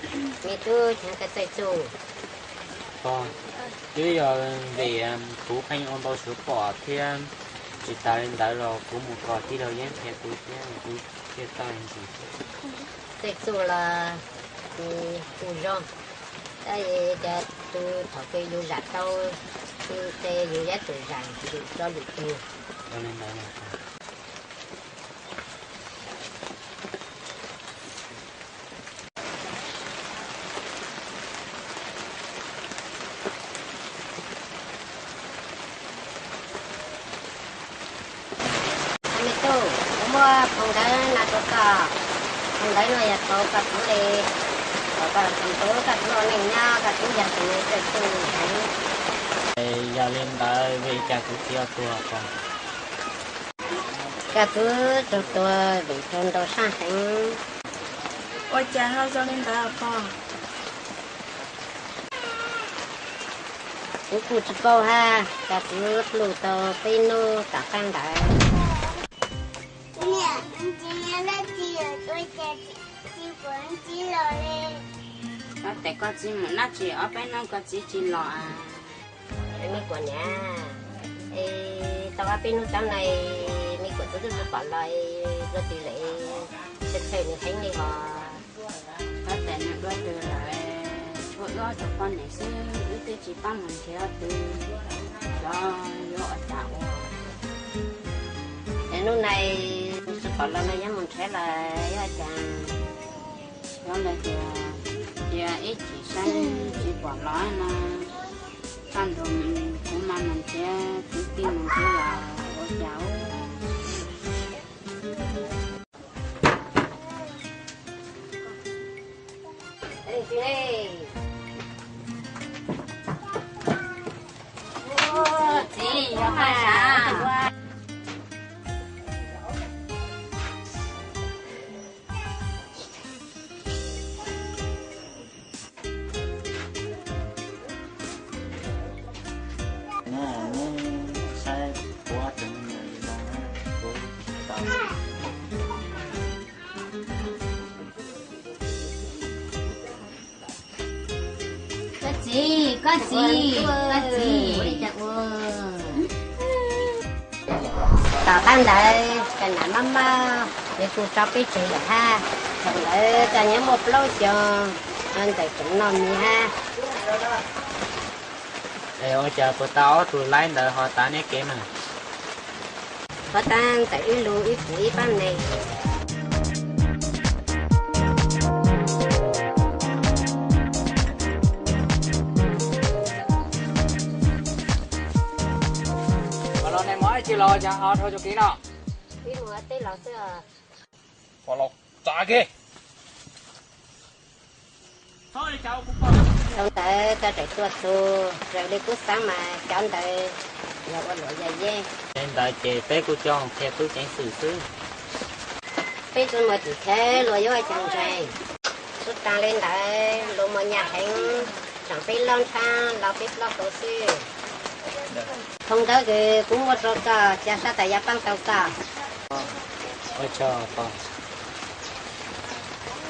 Me tub, tseem koj txawj txuj. Twb yog vim kuv pheej ua npau suav pom thiab, tsis tas li ntawd los kuv mus kos tij laug Yeeb qhia kuv thiab kuv thiaj tau li ntawd. Txawj txuj los kuj zoo, tab sis cas tus thaum kws yus zam tau, ces yus yuav tsum zam txim rau lwm tus. Me tub, kuv muab phau ntawv no rau koj. Phau ntawv no yog tau koj tub li, tau koj tub, koj tub ua neej nyob, koj tub yog tus txawj txuj heev. Yog li ntawd vim li cas kuv txiv ho tuag pog? Koj tub raug tuag vim raug ntaus sab heev. Ua cas ho zoo li ntawd pog? Kuv kuj tsis paub hab, koj tub pluj tau peb hnub tom qab ntawd. Koj tes koj txiv mus dab tsi ob peb hnub koj txiv tsis los? Me Kuam niam, tau ob peb hnub tsav no Me Kuam txiv twb tsis pom los, dua twg lawm, txhawj nws heev li hos. Koj tes nws dua twg lawm, tshuav wb ob tug poj niam xwb, wb twb tsis paub mus nrhiav twg, xyov yuav ua cas ua. Es hnub no tsis pom los no yuav mus nrhiav los yuav ua cas? Xyov lawv tias, cia ib chim saib tsis pom los no, kaj ntug kuv mam mus nrhiav kwv tij mus nrhiav los ua cas. Koj txiv, koj txiv, koj txiv. Tom qab ntawd koj nam mob mob, nws kuj tso peb tseg lawm hab. Thaum ntawd koj nyob muaj plaub xyoos, ntxawm tseem noj mis hab. Es ua cas puas tau ob tug laib ntawd ho tav neb kev mas? Qhov tag ntawm wb lug wb pum ib pab neeg. Los nej mus ib tsi los cas ho dhau cov kev no? Wb mus teb laus xwb. Pom laus txav kev. Thaum ntawd koj tseem tuaj txug, raws li kuv xaav mas cov ntawd yog ua luam yog yeb. Li ntawd ces peb kuj coj qhia tub ceev xwm xwb. Peb tsi muaj tim khawv luag yuav ua cas ntseeg. Tsi taag li ntawd luag muaj nyaj heev, tseem peb lub ntshav los peb plaub hau xwb. Phau ntawv kws kuv muab rau koj, xyov sab tas yuav paab tau koj. Ua tsaug pog.